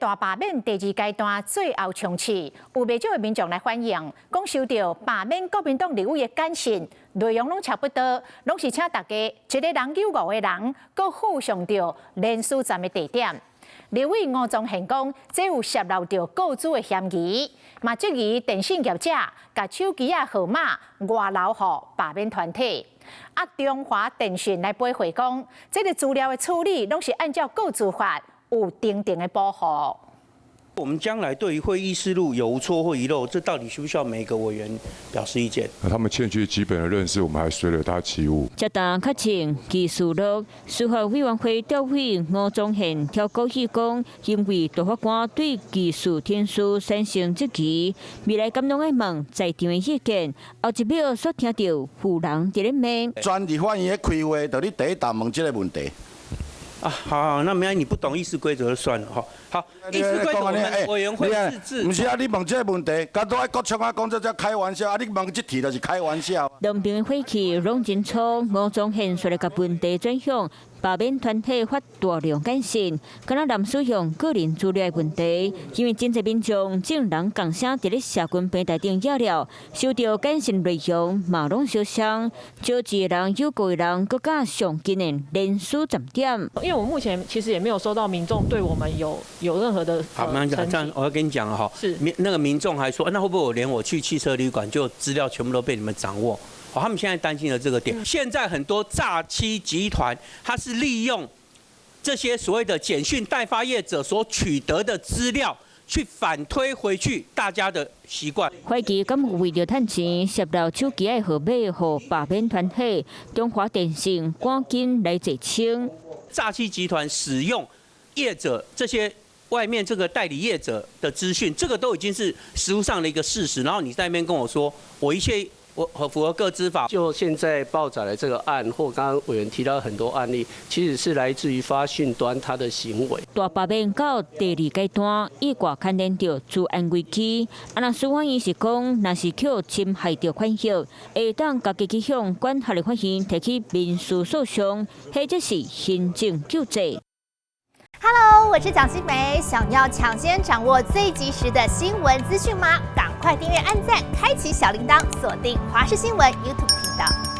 大罷免第二階段最後衝刺，有袂少的民眾來反映，講收著罷免國民黨立委的簡訊，內容攏差不多，攏是請大家一个人有五个人，閣附上著連署站的地點。立委吳宗憲講，這有洩露著個資的嫌疑，嘛質疑電信業者共手機仔號碼外流予罷免團體。啊，中華電信來回回講，這个資料的處理攏是按照個資法有定定的保護。我們將來對於會議事錄有無錯或遺漏，這到底需不需要每個委員表示意見？那他們欠缺基本的認識，我們還隨了他起舞。這單較前議事錄，司法委員會調委吳宗憲挑國語講，因為大法官對技術天書產生質疑，未來敢攏愛問在場的意見。後一秒煞聽著有人佇咧罵。全立法院咧開會，就你第一道問這個問題。啊，好，那沒關係，你不懂議事規則就算了，哈。好，議事規則我們委員會自治。毋是啊，你問這個問題，佮都愛國昌啊講這才開玩笑啊！你問這題就是開玩笑。兩邊火氣攏真粗，吳宗憲煞來共問題轉向罷免團體發大量簡訊，敢若濫使用個人資料的問題，因為真濟民眾眾人仝聲佇咧社群平台頂惹了，收著簡訊內容嘛攏相像，招一个人有五个人，閣較上近的連署站點。因為我目前其實也沒有收到民眾對我們有任何的。好，那這樣我要跟你講哈，是民那個民眾還說，那會不會我連我去汽車旅館就資料全部都被你們掌握？好，他們現在擔心的這個點。現在很多詐欺集團，他是利用這些所謂的簡訊代發業者所取得的資料，去反推回去大家的習慣。懷疑敢有為著趁錢，洩露手機的號碼予罷免團體，中華電信趕緊來澄清。詐欺集團使用業者這些外面這個代理業者的資訊，這個都已經是實務上的一個事實。然後你在那邊跟我說，我一切我符合個資法。就現在報載的這個案，或剛剛委員提到很多案例，其實是來自於發訊端他的行為。大罷免到第二階段，意外牽連著資安危機。啊，若司法院是講，若是予侵害著權益，會當家己去向管轄的法院提起民事訴訟，或者是行政救濟。 Hello，我是蔣新梅，想要搶先掌握最及時的新聞資訊嗎？趕快訂閱、按讚、開啟小鈴鐺，鎖定華視新聞 YouTube 頻道。